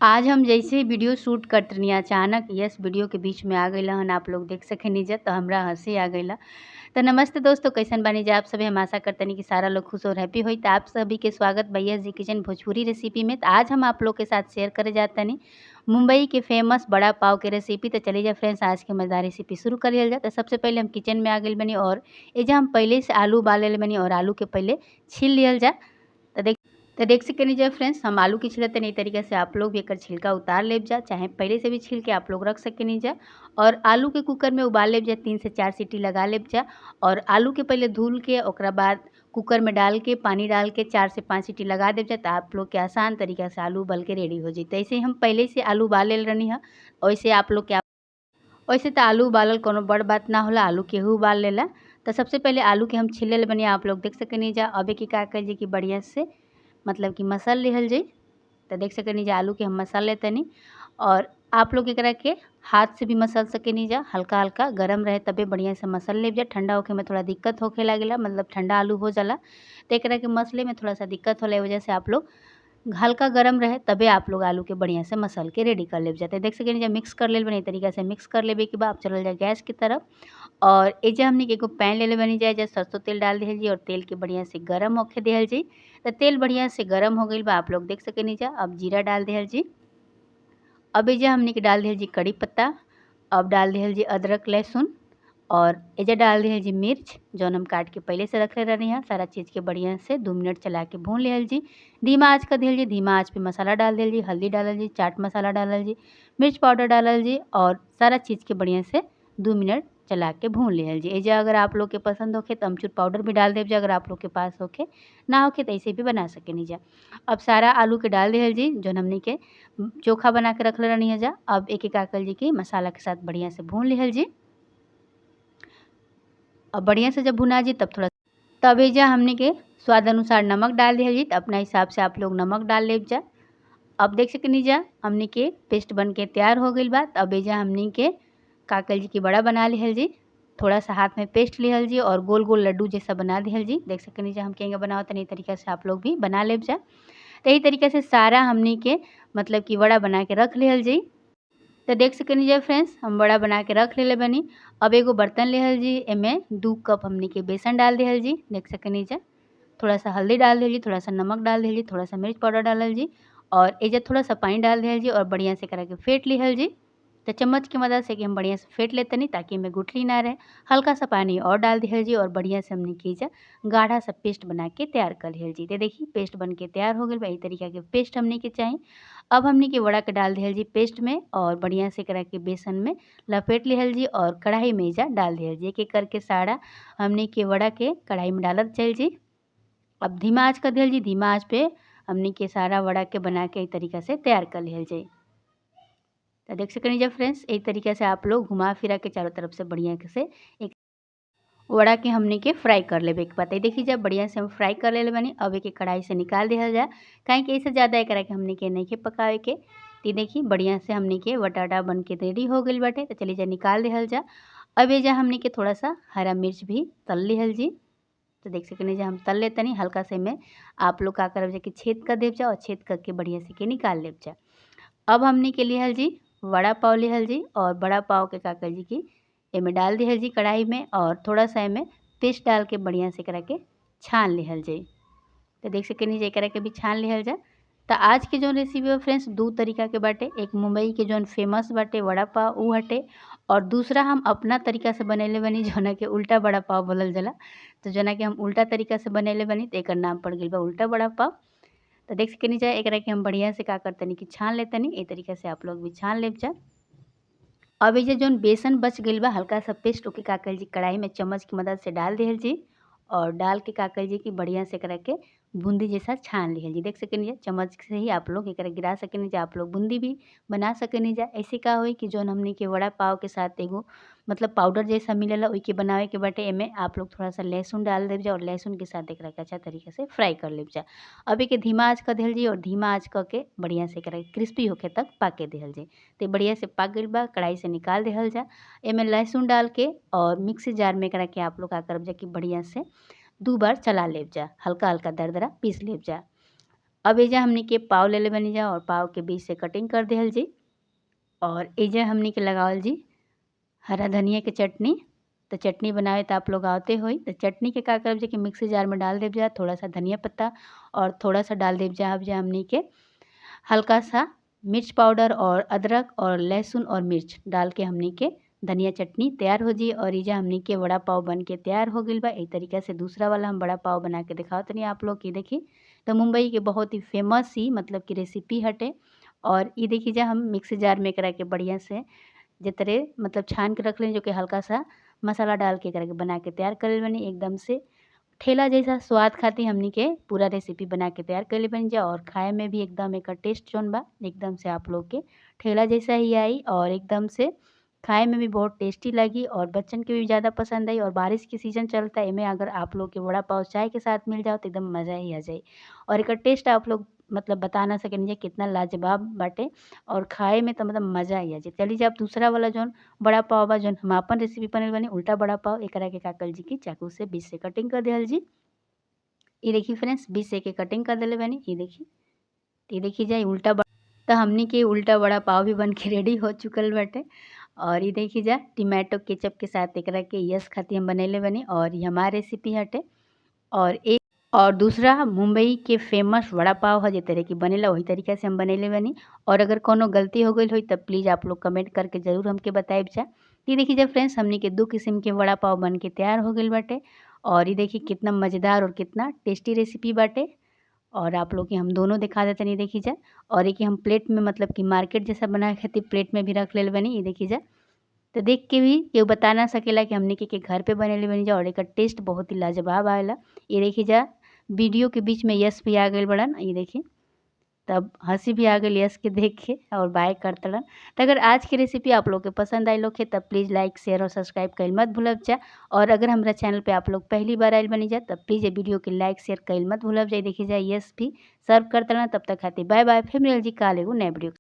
आज हम जैसे ही वीडियो शूट करत रहनी अचानक यस वीडियो के बीच में आ गइल हन। आप लोग देख सकेनी जा तो हमरा हंसी आ गइल। तो नमस्ते दोस्तों, कैसन बानी जा आप सभी। हम आशा करतनी कि सारा लोग खुश और हैप्पी होई। तो आप सभी के स्वागत भैया जी किचन भोजपुरी रेसिपी में। तो आज हम आप लोग के साथ शेयर करे जातनी मुंबई के फेमस बड़ा पाव के रेसिपी। तो चलिए जा फ्रेंड्स, आज के मज़ेदार रेसिपी शुरू कर लिया जाए। तो सबसे पहले हम किचन में आ गइल बनी और एजा हम पहले से आलू उबाल ले बनी और आलू के पहले छील लियल जा। तो देख सकेनी जा फ्रेंड्स, हम आलू के छिलते नहीं तरीका से आप लोग भी एकर छिलका उतार लेब जा, चाहे पहले से भी छील के आप लोग रख सकेनी जा। और आलू के कुकर में उबाल लेब जा, 3 से 4 सीटी लगा लेब जा। और आलू के पहले धुल के ओकरा बाद कुकर में डाल के पानी डाल के 4 से 5 सीटी लगा देब जा। तो आप लोग के आसान तरीका से आलू उबल के रेडी हो जाए। ऐसे हम पहले से आलू उबाल लेल रहनी है। वैसे आप लोग के वैसे तो आलू उबालल कोनो बड़ बात ना होला, आलू केहू उबाल लेला। तो सबसे पहले आलू के हम छील लेल बनी, आप लोग देख सकेनी जा। अबे की का कर कि बढ़िया से मतलब कि मसल लिहल जाई। तो देख सकेनी जा आलू के हम मसल लेतनी। और आप लोग एकरा के हाथ से भी मसल सकेनी जा, हल्का हल्का गरम रहे तबे बढ़िया से मसल लेब जा। ठंडा होखे में थोड़ा दिक्कत होखे लागेला, मतलब ठंडा आलू हो जाला तो एकरा के मसले में थोड़ा सा दिक्कत होला। वजह से आप लोग हल्का गरम रहे तबे आप लोग आलू के बढ़िया से मसल के रेडी कर लेब जाते। देख सकेनी जा मिक्स कर लेल बनी तरीका से मिक्स कर लेबे के बाद चलल जाए गैस की तरफ। और एजा हमनी के एगो पैन ले ले बनी जाए, जा सरसों तेल डाल दिहल जी और तेल के बढ़िया से गरम होखे दिहल जी। तो तेल बढ़िया से गरम हो गइल बा, आप लोग देख सकेनी जा। अब जीरा डाल दिहल जी। अब एजा हमनी के डाल दिहल जी कड़ी पत्ता। अब डाल दिहल जी अदरक लहसुन और एजा डाल दिहल जी मिर्च जौन हम काट के पहले से रखले रहनी है। सारा चीज़ के बढ़िया से 2 मिनट चला के भून लिहल जी। धीमा आँच कर दिहल जी। धीमा आँच पे मसाला डाल दिहल जी, हल्दी डालल जी, चाट मसाला डालल जी, मिर्च पाउडर डालल जी और सारा चीज़ के बढ़िया से 2 मिनट चला के भून लिहल जी। एजा अगर आप लोग के पसंद होखे तो अमचूर पाउडर भी डाल देब जा, अगर आप लोग के पास होखे, ना होखे तो ऐसे भी बना सकेनी जा। अब सारा आलू के डाल दिहल जी जौन हमनी के चोखा बना के रखले रहनी है जा। अब एक एक काकल जी की मसाला के साथ बढ़िया से भून लिहल जी। अब बढ़िया से जब भुना जी तब थोड़ा तब एजा हमनी के स्वाद अनुसार नमक डाल दिहल जी। तो अपना हिसाब से आप लोग नमक डाल लेब जा। अब देख सकेनी जा हमनी के पेस्ट बन के तैयार हो गइल बा। अब एजा हमनी के काकल जी की बड़ा बना लिहल जी। थोड़ा सा हाथ में पेस्ट लिहल जी और गोल गोल लड्डू जैसा बना दिहल जी। देख सकेनी जा हम केंगे बनावत तनी तरीका से आप लोग भी बना लेब जा। तो यही तरीका से सारा हमनी के मतलब कि बड़ा बना के रख लिहल जी। तो देख सकेनी जा फ्रेंड्स, हम बड़ा बना के रख लेले बनी। अब एगो बर्तन लिहल जी, एमे 2 कप हमनी के बेसन डाल दिहल जी। देख सकेनी जा थोड़ा सा हल्दी डाल दिहल जी, थोड़ा सा नमक डाल दिहल जी, थोड़ा सा मिर्च पाउडर डालल जी और एजा थोड़ा सा पानी डाल दिहल जी और बढ़िया से करा के फेंट लिहल जी। तो चम्मच की मदद से कि हम बढ़िया से फेंट लेते नहीं ताकि एमे गुठली ना रहे। हल्का सा पानी और डाल दिहल जी और बढ़िया से हमने की जा गाढ़ा सा पेस्ट बना के तैयार कर लिहल जी। तो देखिए पेस्ट बन के तैयार हो गइल बा। एही तरीका के पेस्ट हमने के चाही। अब हमने के वड़ा के डाल दिहल जी पेस्ट में और बढ़िया से करा के बेसन में लपेट लिहल जी और कढ़ाई में एजा डाल दिहल जी। एक एक करके सारा हमने के वड़ा के कढ़ाई में डालत चल जी। अब धीमा आँच कर दिहल जी। धीमा आँच पे हमने के सारा वड़ा के बना के एक तरीका से तैयार कर लिहल जी। तो देख सकनी जा फ्रेंड्स, एक तरीके से आप लोग घुमा फिरा के चारों तरफ से बढ़िया से एक वड़ा के हमने के फ्राई कर लेबे के बाद। देखिए जब बढ़िया से हम फ्राई कर लेले बनी। अब एक कढ़ाई से निकाल दिहल जा, काहे कि ऐसे ज़्यादा एकरा के हमने के नहीं के पकावे के। तो देखिए बढ़िया से हमने के बटाटा बन के रेडी हो गइल बाटे। तो चलिए जा निकाल दिहल जा। अब एजा हमने के थोड़ा सा हरा मिर्च भी तल लिहल जी। तो देख सकनी जा हम तल लेतनी हल्का से में आप लोग का करब जा कि छेद कर देब जा और छेद करके बढ़िया से के निकाल लेब जा। अब हमने के लिहल जी वड़ा पाव लिहल जी और बड़ा पाव के का कर जी की एमे डाल दिहल जी कढ़ाई में और थोड़ा सा एमे पेस्ट डाल के बढ़िया से एकरा के छान लिहल जी। तो देख सकनी जे एकरा के भी छान लिहल जा। तो आज के जो रेसिपी है फ्रेंड्स 2 तरीका के बाटे। एक मुंबई के जो फेमस बाटे वड़ा पाव ऊ हटे और दूसरा हम अपना तरीका से बनैले बनी जौना के उल्टा बड़ा पाव बोलल जाला। तो जौना के हम उल्टा तरीका से बनैले बनी तो एकर नाम पड़ गइल बा उल्टा बड़ा पाव। तो देख सकनी जा एकरा के हम बढ़िया से का करतनी कि छान लेतनी। ए तरीका से आप लोग भी छान लेब जा। अब एजा जौन बेसन बच गइल बा हल्का सा पेस्ट ओके का कइल जी कढ़ाई में चम्मच की मदद से डाल दिहल जी और डाल के का कइल जी कि बढ़िया से एकरा के बूंदी जैसा छान लिहल जी। देख सकनी जा चम्मच से ही आप लोग एकरा गिरा सकनी जा, आप लोग बूंदी भी बना सकनी जा। ऐसे का होई कि जौन हमनी के वड़ा पाव के साथ एगो मतलब पाउडर जैसा मिलेला ओई के बनावे के बाटे। एमे आप लोग थोड़ा सा लहसुन डाल देब जा और लहसुन के साथ एकरा के अच्छा तरीका से फ्राई कर लेब जा। अब एके धीमा आँच कर दिहल जी और धीमा आँच कर के बढ़िया से एकरा क्रिस्पी होखे तक पाके दिहल जी। तो बढ़िया से पाक गइल बा, कढ़ाई से निकाल दिहल जा। एमे लहसुन डाल के और मिक्सी जार में एकरा के आप लोग का करब जा कि बढ़िया से 2 बार चला लेब जा, हल्का हल्का दरदरा पीस लेब जा। अब एजा हमनी के पाव ले ले बनी जा और पाव के बीच से कटिंग कर दिहल जी और एजा हमनी के लगावल जी हरा धनिया के चटनी। तो चटनी बनावे तो आप लोग आवते होई। तो चटनी के का करब जे कि मिक्सी जार में डाल देब जा थोड़ा सा धनिया पत्ता और थोड़ा सा डाल देब जा अब जा हमनी के हल्का सा मिर्च पाउडर और अदरक और लहसुन और मिर्च डाल के हमनी के धनिया चटनी तैयार हो जी। और एजा हमनी के वड़ा पाव बन के तैयार हो गइल बा। एही तरीका से दूसरा वाला हम वड़ा पाव बना के दिखावत तनी आप लोग के। देखी तो मुंबई के बहुत ही फेमस ही मतलब कि रेसिपी हटे। और ये देखी जा हम मिक्सी जार में एकरा के बढ़िया से जितरे मतलब छान के रख लें, जो कि हल्का सा मसाला डाल के एकरा के बना के तैयार कर बनी। एकदम से ठेला जैसा स्वाद खातिर हमनी के पूरा रेसिपी बना के तैयार कर बन जा। और खाए में भी एकदम एकर टेस्ट जौन बा एकदम से आप लोग के ठेला जैसा ही आई और एकदम से खाए में भी बहुत टेस्टी लगी और बच्चन के भी ज़्यादा पसंद आई। और बारिश के सीजन चलता है, एमे अगर आप लोग के वड़ा पाव चाय के साथ मिल जाओ तो एकदम मज़ा ही आ जाई। और एकर टेस्ट आप लोग मतलब बता ना सकेनी कितना लाजवाब बाटे और खाए में तो मतलब मज़ा ही आ जाए। चलिए जब दूसरा वाला जौन बड़ा पाव बा जौन हम अपन रेसिपी बनल बानी उल्टा बड़ा पाव, एकरा के का कल जी की चाकू से बीच से कटिंग कर दिहल जी। ये देखिए फ्रेंड्स बीच से के कटिंग कर दिले बानी। ये देखिए, ये देखिए जाए उल्टा तो हमनी के उल्टा बड़ा पाव भी बन के रेडी हो चुकल बाटे। और ये देखिए जा टमाटो केचप के साथ एकरा के यस खातिर हम बनैले बानी और ये हमार रेसिपी हटे। और एक और दूसरा मुंबई के फेमस वड़ा पाव है जे तरह की बनेला वही तरीका से हम बनैले बानी। और अगर कोनो गलती हो गई होई तब प्लीज़ आप लोग कमेंट करके ज़रूर हमके बताइब जा। ये देखिए जब फ्रेंड्स हमनी के दो किस्म के वड़ा पाव बन के तैयार हो गइल बाटे। और ये देखिए कितना मज़ेदार और कितना टेस्टी रेसिपी बाटे। और आप लोग के हम दोनों दिखा देते नहीं देखी जा। और एक हम प्लेट में मतलब कि मार्केट जैसा बना खातिर प्लेट में भी रख ले बनी। ये देखी जा तो देख के भी केहू बता ना सकेला कि हमने के घर पे बनैले बनी जा। और एकर टेस्ट बहुत ही लाजवाब आवेला। ये देखी जा वीडियो के बीच में यश भी आ गइल बड़न। ये देखी तब हंसी भी आ गई यश के देख के और बाय करतड़न। तो अगर आज की रेसिपी आप लोग के पसंद आई लोग तब प्लीज़ लाइक शेयर और सब्सक्राइब कइल मत भूलब जा। और अगर हमारा चैनल पे आप लोग पहली बार आयल बनी जा तब प्लीज़ ये वीडियो के लाइक शेयर कइल मत भूलब जा। देखी जाए यश भी सर्व करतड़न। तब तक खातिर बाय बाय। फिर मिल जी काल एगो नया वीडियो।